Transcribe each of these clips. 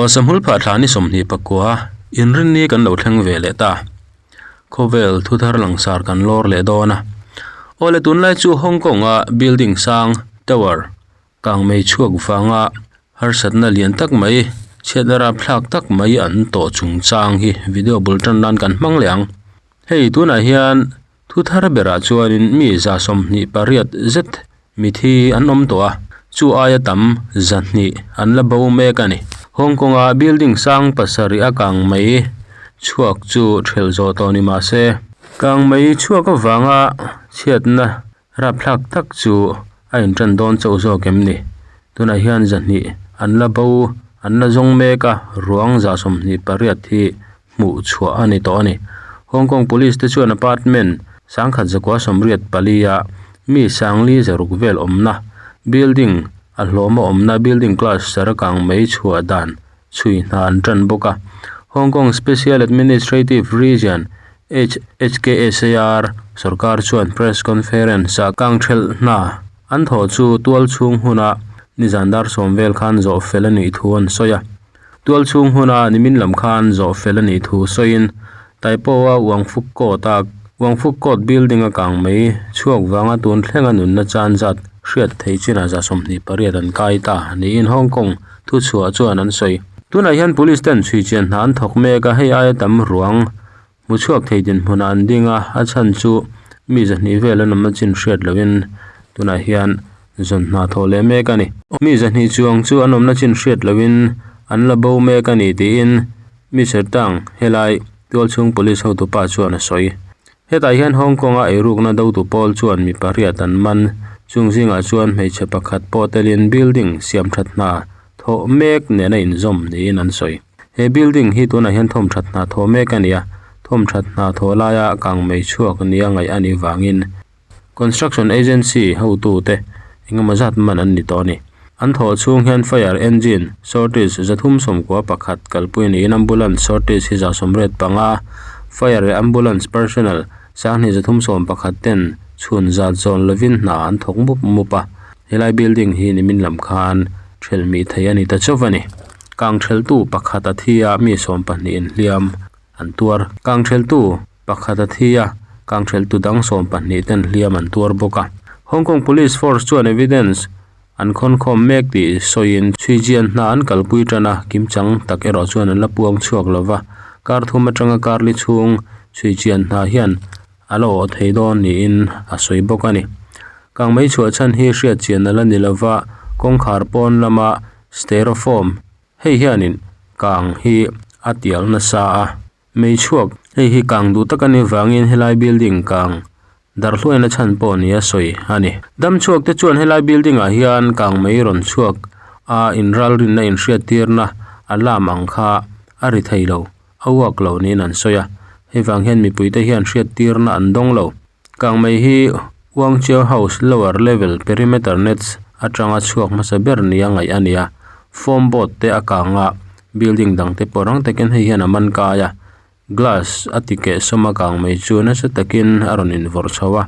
Sahmul phah thla ni 29 inrinni kan lo thleng ve leh ta. Khawvel thuthar langsar kan lawr leh dawn a. Awle tunlai chu Hong Kong a building sang, tower, kangmei chhuak vanga harsatna lian tak mai, chhiatna rapthlak tak mai an tawh chungchang hi video bul tan nan kan hmang leh ang. Hei tunah hian Thu thar berah chuanin mi 28 zet mithi an awm tawh a, chu aia tam 200 an la bo mek a ni. Hong Kong-a building sang pasarih a kang mai chhuak chu thelh zawh tawh ni mah se, kang mai chhuak avanga chhiatna rapthlak tak chu a intan dawn chauh zawk em ni? Tunah hian 200 an la bo an la zawng mek a, ruang 28 hi hmuh chhuah a ni tawh a ni. Hong Kong Police te chuan apartment 1184 ah mi 506 vel awmna building a hlawm a awmna building class sarakang mai chhuah dan chhui hna an tan bawk a. Hong Kong Special Administrative Region, HKSAR, sorkar chuan press conference ah kang thelh hna an thawh chu tual chhung huna nizan dar 10 vel khan zawh fel a nih thu an sawi a. Tual chhung huna nimin lam khan zawh fel a nih thu sawiin Taipoa Wangfuk Court a Wangfuk Court building a kang mai chhuak vanga tun thlenga nunna chan zat hriat theih chinah 28 an kai ta niin Hong Kong thuchhuah chuan an sawi. Tunah hian police ten chhui chian hna an thawk mek a, hei aia tam ruang hmu chhuak thei dinhmunah an ding a, a chhan chu mi 200 vel an awmna chin hriat loin tunah hian zawn hna thawh leh mek a ni. Mi 200 chuang chu an awmna chin hriat loin an la bo mek a ni tiin mi Sertang helai tualchhung police hotupa chuan a sawi. Hetah hian Hong Kong-a eirukna dotu pawl chuan mi pariat an man, chung zingah chuan hmeichhe pakhat pawh telin building siam that hna thawh mek nena inzawm niin an sawi. He building hi tunah hian thawm that hna thawh mek a ni a, thawm that hna thawh laia kangmei chhuak nia ngaih a nih vangin construction agency hotute engemaw zat man an ni tawh a ni. An thawh chhung hian fire engine shortage 391 kalpui niin ambulance shortage hi 85, fire leh ambulance personnel 2311 ten chhun zat zawn lovin hna an thawk mup mup a. Helai building hi nimin lam khan thelh mih thei a ni ta chauh a ni. Kang thelhtu pakhat a thi a, mi 12 in hliam an tuar. Kang thelhtu pakhat a thi a, kang thelhtu dang 12 ten hliam an tuar bawk a. Hong Kong Police Force chuan evidence an khawnkhawm mek tih sawiin chhuijian hna an kalpui tan a, kimchang tak erawh chuan an la puang chhuak lova. Kar thum atanga kar li chhung chhuijian hna hian a la awh thei dawn niin a sawi bawk a ni. Kang mai chhuah chhan hi hriat chian a la ni lova, kawngkhar pawn lama styrofoam hei hianin kang hi a tial nasa a. Mei chhuak, hei hi kang duh tak a nih vangin helai building kang darhluaina chhan pawh ni a sawi a ni. Dam chhuak te chuan helai building ah hian kang mei rawn chhuak a inralrinna inhriattirna alarm ang kha a ri thei lo, a uak lo niin an sawi a. Hei vang hian mipui te hian hriattirna an dawng lo. Kang mei hi Wang Chiao House lower level perimeter nets atanga chhuak hmasa ber nia ngaih a ni a, foam board te a kang a, building dang te pawh rang takin hei hian a man kai a, glass a ti keh sawm a kang mai chu nasa takin a rawn invawrh chho a,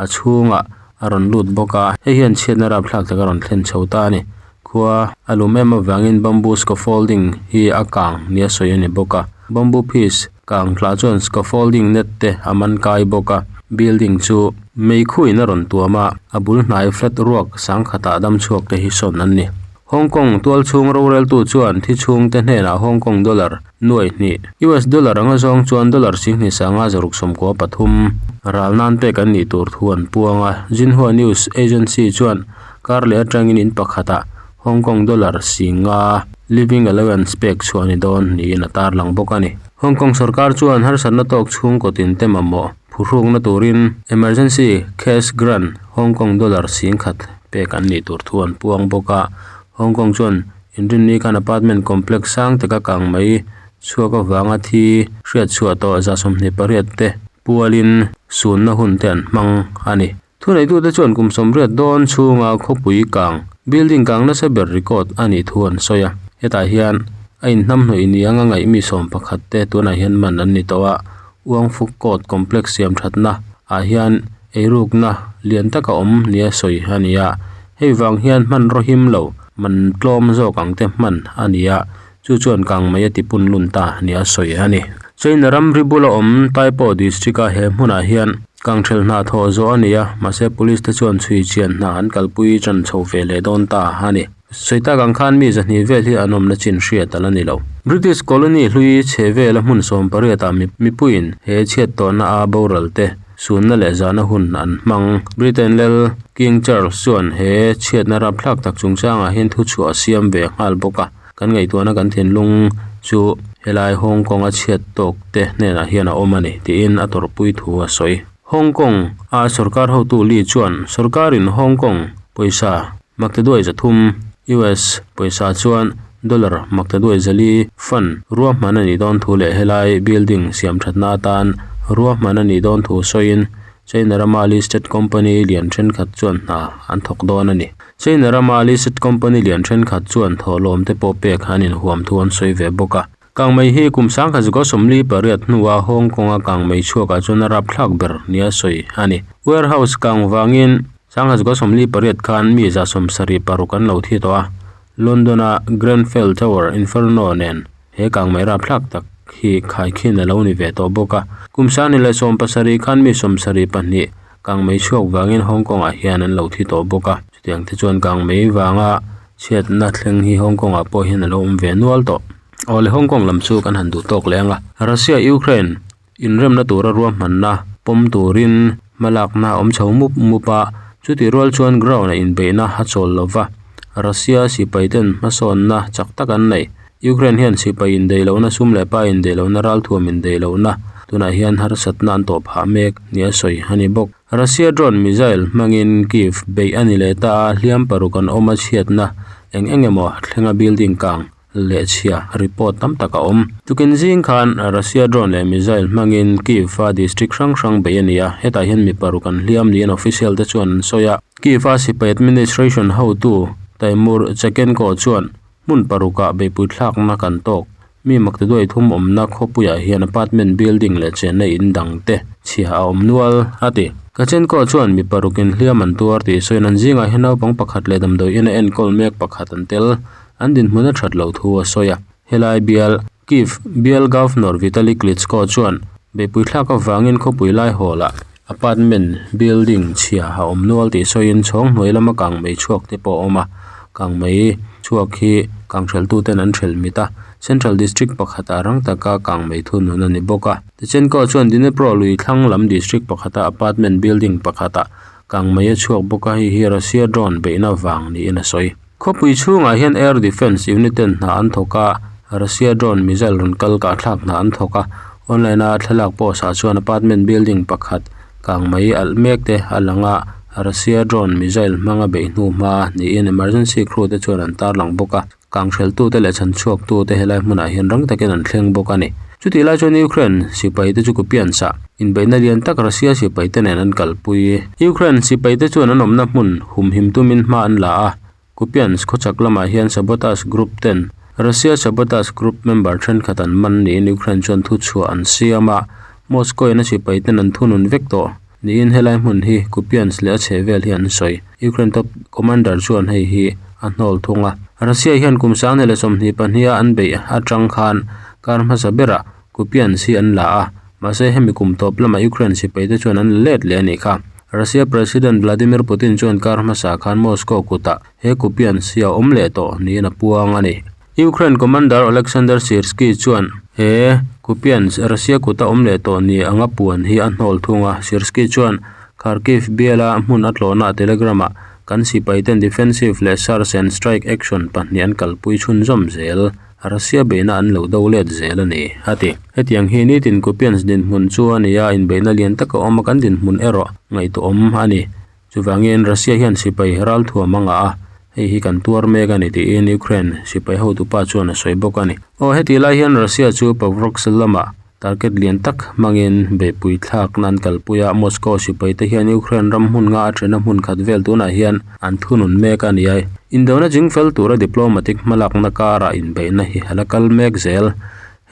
a chhungah a rawn lut bawk a, hei hian chhiatna rapthlak tak a rawn thlen chho ta a ni. Khua a lum em avangin bamboo scaffolding hi a kang nia sawi a ni bawk a, bamboo piece kang tla chuan scaffolding net te a man kai bawk a, building chu meikhuin a rawn tuam a, a bul hnai flat ruak sangkhatah dam chhuak te hi sawn an ni. Hong Kong tual chhung roreltu chuan thi chhung te hnenah Hong Kong dollar nuai hnih, US dollar anga zawng chuan dollar 2593 ral nan pek an nih tur thu an puang a, Xinhua News Agency chuan kar leh atangin in pakhatah Hong Kong dollar 50 living allowance pek chhuah ni dawn niin a tarlang bawk a ni. Hong Kong sarkar chuan harsatna tawk chhungkaw tin te mamawh phuhrukna turin emergency cash grant Hong Kong dollar 10,000 pek an nih tur thu an puang bawk a. Hong Kong chuan inrinni khan apartment complex sang taka kang mai chhuak avanga thi hriat chhuah tawh 28 te pualin sunna hun te an hmang a ni. Thuneitute chuan kum 80 dawn chhunga khawpui kang building kang nasa ber record a nih thu an sawi a. Hetah hian a inhnam hnawih ni anga ngaih mi 11 te tunah hian man an ni tawh a, Wangfuk Court complex siam thatna ah hian eirukna lian taka awm nia sawi a ni a, hei vang hian hmanraw him lo man tlawm zawk ang te hman a ni a. Chu chuan kangmei a tipun lun ta nia sawi a ni. China ramri bula awm Taipo district a he hmunah hian kangthelh hna thawh zawh a ni a, mahse police te chuan chhui chian hna an kalpui tan chho ve leh dawn ta a ni. Sawi tak ang khan mi zahnih vel hi an awmna chin hriat a la ni lo. British colony hlui chhe vela hmun 18 ah mipuiin he chhiat tawhna a boral te sunna leh zahna hun an hmang. Britain lal King Charles chuan he chhiatna rapthlak tak chungchangah hian thuchhuah a siam ve nghal bawk a, kan ngaihtuahna kan thinlung chu helai Hong Kong a chhiat tawk te hnenah hian a awm a ni tiin a tawrhpui thu a sawi. Hong Kong a sorkar hotu Li chuan sorkarin Hong Kong pawisa maktaduai 300, US pawisa chuan dollar maktaduai 400 fund ruahman a nih dawn thu leh helai building siam thatna atan ruahman a nih dawn thu sawiin China rama listed company lian thenkhat chuan hna an thawk dawn a ni. China rama listed company lian thenkhat chuan thawhlawm te pawh pek an inhuam thu an sawi ve bawk a. Kangmei hi kum 1948 hnuah Hong Kong a kangmei chhuakah chuan a rapthlak ber nia sawi a ni. Warehouse kang vangin 1948 khan mi 76 an lo thi tawh a. London a Grenfell Tower Inferno nen he kangmei rapthlak tak hi khaikhin a lo ni ve tawh bawk a. Kum 2017 khan mi 72 kangmei chhuak vangin Hong Kong ah hian an lo thi tawh bawk a. Chutiang te chuan kangmei vanga chhiatna thleng hi Hong Kong ah pawh hian a lo awm ve nual tawh. Awle Hong Kong lam chu kan han duh tawk leh ang a. Russia Ukraine inremna tura ruahmanna pawm turin hmalakna a awm chho mup mup a, chuti rual chuan ground a inbeihna a chawl lova. Russia sipai ten hmasawnna chak tak an nei. Ukraine hian sipai indeihlohna sum leh pa indeihlohna ralthuam indeihlohna tunah hian harsatna an tawh phah mek nia sawi a ni bawk. Russia drone missile hmangin Kyiv beih a ni leh ta a, hliam paruk an awm a chhiatna eng eng emaw thlenga building kang leh chhia report tam tak a awm. Tukin zing khan Russia drone leh missile hmangin Kyiv a district hrang hrang beih a ni a, hetah hian mi paruk an hliam niin official te chuan an sawi a. Kyiv a sipai administration hotu Tymur Chakenko chuan hmun parukah beihpui thlakna kan tawk. Mi maktaduai thum awmna khawpuiah hian apartment building leh chenna in dang te chhia a awm nual a ti. Kachenko chuan mi parukin hliam an tuar tih sawiin an zingah hian naupang pakhat leh damdawi in a enkawl mek pakhat an tel. An dinhmun a that loh thu a sawi a. Helai bial, Kyiv bial Governor Vitali Klitschko chuan beihpui thlak avangin khawpui lai hawlah apartment building chhia a awm nual tih sawiin chhawng hnuai lama kangmei chhuak te pawh a awm a. Kangmei chhuak hi kangtheltuten an thelh mit a, Central District pakhatah rang taka kangmei thunun a ni bawk a. Tichenko chuan Dnipro lui thlang lam district pakhata apartment building pakhatah kangmei a chhuak bawk a, hei hi Russia drone beihna vang niin a sawi. Khawpui chhungah hian air defence unit ten hna an thawk a, Russia drone missile rawn kal kahthlak hna an thawk a. Online a thlalak post ah chuan apartment building pakhat kangmei alh mek te a lang a, Russia drone missile hmanga beih hnu hma niin emergency crew te chuan an tarlang bawk a. Kanghreltu te leh chhanchhuaktu te helai hmunah hian rang takin an thleng bawk a ni. Chutih lai chuan Ukraine sipai te chu Kupiansk ah inbeihna lian tak Russia sipai te nen an kalpui. Ukraine sipai te chuan an awmna hmun humhim tumin hma an la a, Kupiansk khawchhak lamah hian sabotage group ten Russia sabotage group member thenkhat an man niin Ukraine chuan thuchhuah an siam a, Moscow in a sipai ten an thunun vek tawh niin helai hmun hi Kupiansk leh a chhehvel hi an sawi. Ukraine top commander chuan hei hi a hnawl thung a. Russia hian kum 2022 a an beih atang khan kar hmasa berah Kupiansk hi an la a, mahse hemi kum tawp lamah Ukraine sipai te chuan an la let leh a nih kha. Russia President Vladimir Putin chuan kar hmasa khan Moscow kutah he Kupiansk hi a awm leh tawh niin a puang a ni. Ukraine commander Oleksandr Syrskyi chuan he Kupiansk Russia kuta awm leh tawh ni anga puan hi a hnawl thung a. Syrskyi chuan Kharkiv biala hmun a tlawhna Telegram-ah kan sipai ten defensive leh search and strike action pahnih an kalpui chhunzawm zel. Russia beihna an lo do let zel a ni, a ti. Hetiang hi nitin Kupiansk dinhmun chu a ni a, inbeihna lian taka awm a kan dinhmun erawh ngaihtuahawm a ni. Chuvangin Russia hian sipai ralthuam a ngah a, hei hi kan tuar mek a ni tiin Ukraine sipai hotupa chuan a sawi bawk a ni. Aw heti lai hian Russia chu Pokrovsk lamah target lian tak hmangin beihpui thlakna an kalpui a, Moscow sipai te hian Ukraine ram hmun nga a thena hmun khat vel tunah hian an thunun mek a ni a. Indona chingfel tura diplomatic hmalakna karah inbeihna hi a la kal mek zel.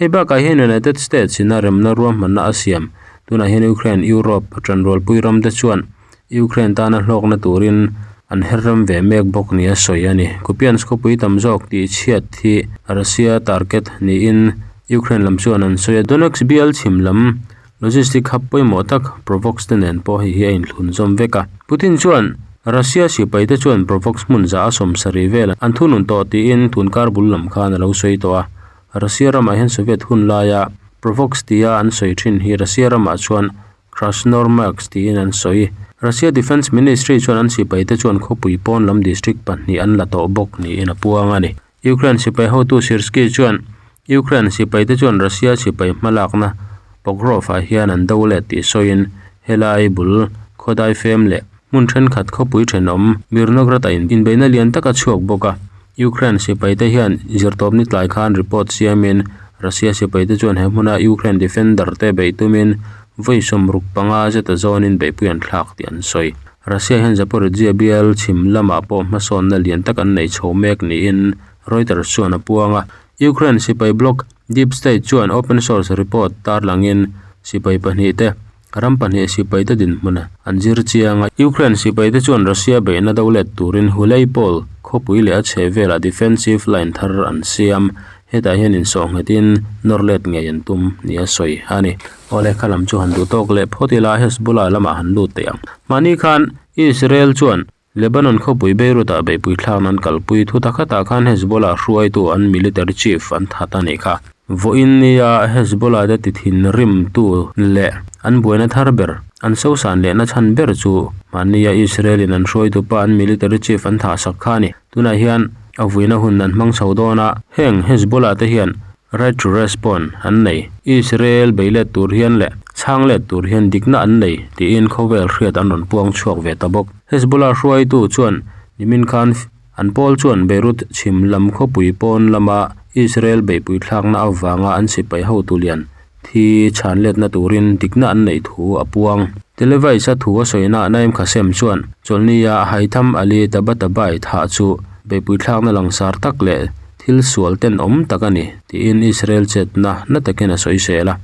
Hei bakah hian United States ina remna ruahmanna a siam tunah hian Ukraine, Europe tanrualpui ram te chuan Ukraine tana hlawkna turin. an her rem ve mek bawk nia sawi a ni. Kupiansk khawpui tam zawk tih chhiat hi Russia target niin Ukraine lam chuan an sawi a. Donetsk bial chhim lam logistic hub pawimawh tak Provox te nen pawh hei hi a inthlun zawm vek a. Putin chuan Russia sipai te chuan Provox hmun za a sawmsarih vel an thunun tawh tiin tunkar bul lam khan a lo sawi tawh a. Russia ramah hian Soviet hun laia Provox tia an sawi thin hi Russia ramah chuan Krasnoarmeysk tiin an sawi. Russia Defence Ministry chuan an sipai te chuan khawpui pawn lam district pahnih an la tawh bawk niin a puang a ni. Ukraine sipai hotu Syrskyi chuan Ukraine sipai te chuan Russia sipai hmalakna Pokrov ah hian an do let tih sawiin helai bul khawdai fem leh hmun thenkhat khawpui thenawm Mirnograd a inbeihna lian tak a chhuak bawk a. Ukraine sipai te hian zirtawpni tlai khan report siamin Russia sipai te chuan he hmuna Ukraine defender te beih tumin vawi 65 zeta zawnin beihpui an thlak tih an sawi. Russia hian Zaporizhzhia bial chhim lamah pawh hmasawnna lian tak an nei chho mek niin Reuters chuan a puang a. Ukraine sipai blog Deep State chuan open source report tarlangin sipai pahnih te ram pahnih sipai te dinhmun an zir chiang a. Ukraine sipai te chuan Russia beihna do let turin Huliaipole khawpui leh a chhehvelah defensive line thar an siam. Hetah hian insawhnghetin nawr let ngei an tum nia sawi a ni. Awle kha lam chu han duh tawk leh phawt ila Hezbollah lamah han lut teh ang. Mahni khan Israel chuan Lebanon khawpui Beirut-ah beihpui thlakna an kalpui thu ta khatah khan Hezbollah hruaitu an military chief an that a nih kha. Vawiin nia Hezbollah te ti thinrimtu leh an buaina thar ber, an sosan lehna chhan ber chu mahnia Israel-in an hruaitu pa an military chief an thahsak kha a ni. Tunah hian a vuina hun an hmang chho dawn a, heng Hezbollah te hian Right to respond an nei. Israel bei let tur hian leh chhang let tur hian dikna an nei tiin khawvel hriat an rawn puang chhuak ve ta bawk. Hezbollah hruaitu chuan nimin khan an pawl chuan Beirut chhim lam khawpui pawn lama Israel beihpui thlakna avanga an sipai hotu lian thi chhan letna turin dikna an neih thu a puang. Televised-a thu a sawina Naim Qassem chuan chawlhnia Haitham Ali Tabatabai thah chu beihpui thlakna langsar tak leh Thil sual tenawm tak a ni, tiin Israel chetna na takin a sawi sel a.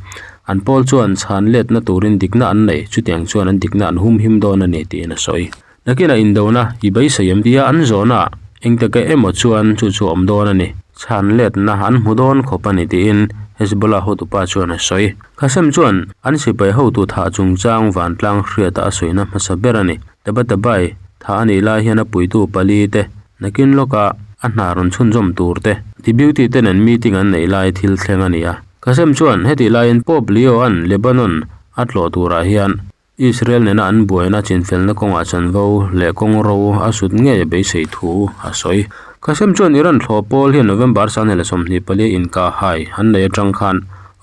An pawl chuan chhan letna turin dikna an nei, chutiang chuan an dikna an humhim dawn a ni, tiin a sawi. Nakinah indona i beisei em tia an zawhnaah engtaka emaw chuan chu chu a awm dawn a ni, chhan letna an hmu dawn khawp a ni, tiin Hezbollah hotupa chuan a sawi. Qasem chuan an sipai hotu thah chungchang vantlang hriata a sawina hmasa ber a ni. Tabatabai thah a nih lai hian a puitu pali te Nakin lawkah a hna rawn chhunzawm tur te Deputy te nen meeting an neih lai thil thleng a ni a. Qasem chuan hetih laiin Pope Leo-a'n Lebanon a tlawh turah hian Israel nena an buaina chinfelna kawngah chanvo leh kawng ro a sut ngei a beisei thu a sawi. Qasem chuan Iran thlawh pawl hian November 24 inkahhai an nei atang khan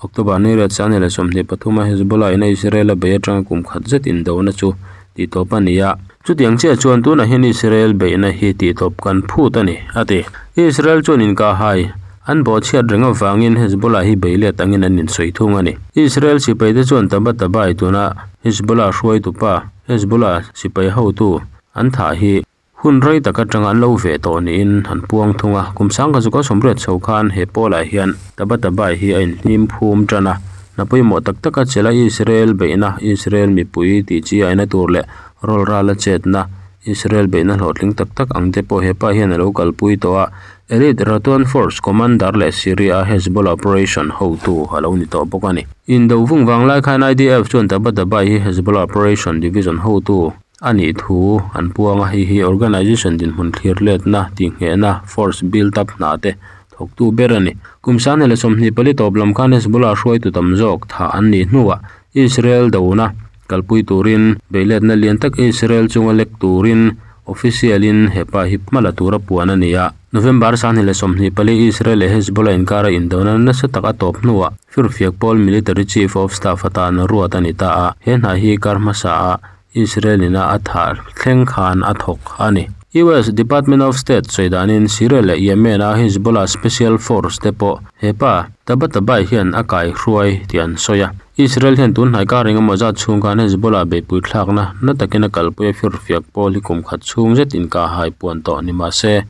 October ni riat 23 a Hezbollah in a Israel a bei atanga kum khat zet indona chu tihtawp a ni a. Chutiang chiah chuan tunah hian Israel beihna hi tihtawp kan phut a ni, a ti. Israel chuan inkahhai an bawhchhiat reng avangin Hezbollah hi bei let angin an insawi thung a ni. Israel sipaite chuan Tabatabai tuna Hezbollah hruaitupa, Hezbollah sipai hotu an thah hi hun rei tak atanga an lo ve tawh niin an puang thung a. Kum sangkhat zuka sawmriat chho khan he pawlah hian Tabatabai hi a inhnim phum tan a. Hna pawimawh tak taka chela Israel beihna, Israel mipui tih chi aina tur leh rawl rala chetna, Israel beihna hlawhtling tak tak ang te pawh hepa hian a lo kalpui tawh a. Elite Radwan Force Commander leh Syria Hezbollah Operation hotu a lo ni tawh bawk a ni. Indo vung vang lai khan IDF chuan Tabatabai hi Hezbollah Operation Division hotu a nih thu an puang a, hei hi organization dinhmun thlir letna, tihnghehna, force build up hna te thawktu ber a ni. Kum 2024 tawp lam khan Hezbollah hruaitu tam zawk thah an nih hnuah Israel dona kalpui turin beihletna lian tak Israel chunga lek turin official in hepa hi hma la tura puan a ni a. November 24 Israel leh Hezbollah inkara indona nasa tak a tawp hnuah firfiak pawl military chief of staff atan ruat a ni ta a, he hna hi kar hmasa ah Israel ina a thah thleng khan a thawk a ni. US Department of State sawi danin Syria leh Yemen a Hezbollah Special Force te pawh hepa Tabatabai hian a kai hruai tih an sawi a. Israel hian tun hnai kar engemaw zat chhung khan Hezbollah beihpui thlakna na takin a kalpui a firfiak pawl hi kum khat chhung zet inkahhai puan tawh ni mah se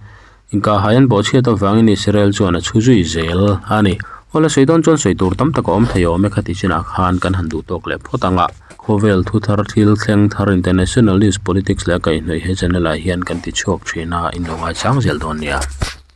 Inkahhai an bawhchhiat avangin Israel chuan a chhu zui zel a ni. Awle sawi dawn chuan sawi tur tam tak a awm thei awm e khati chinah khan kan han duh tawk leh phawt ang a. Khawvel thu thar thil thleng thar international news politics leh a kaihhnawih he channel ah hian kan ti chhuak thin a in lo ngaichang zel dawn nia.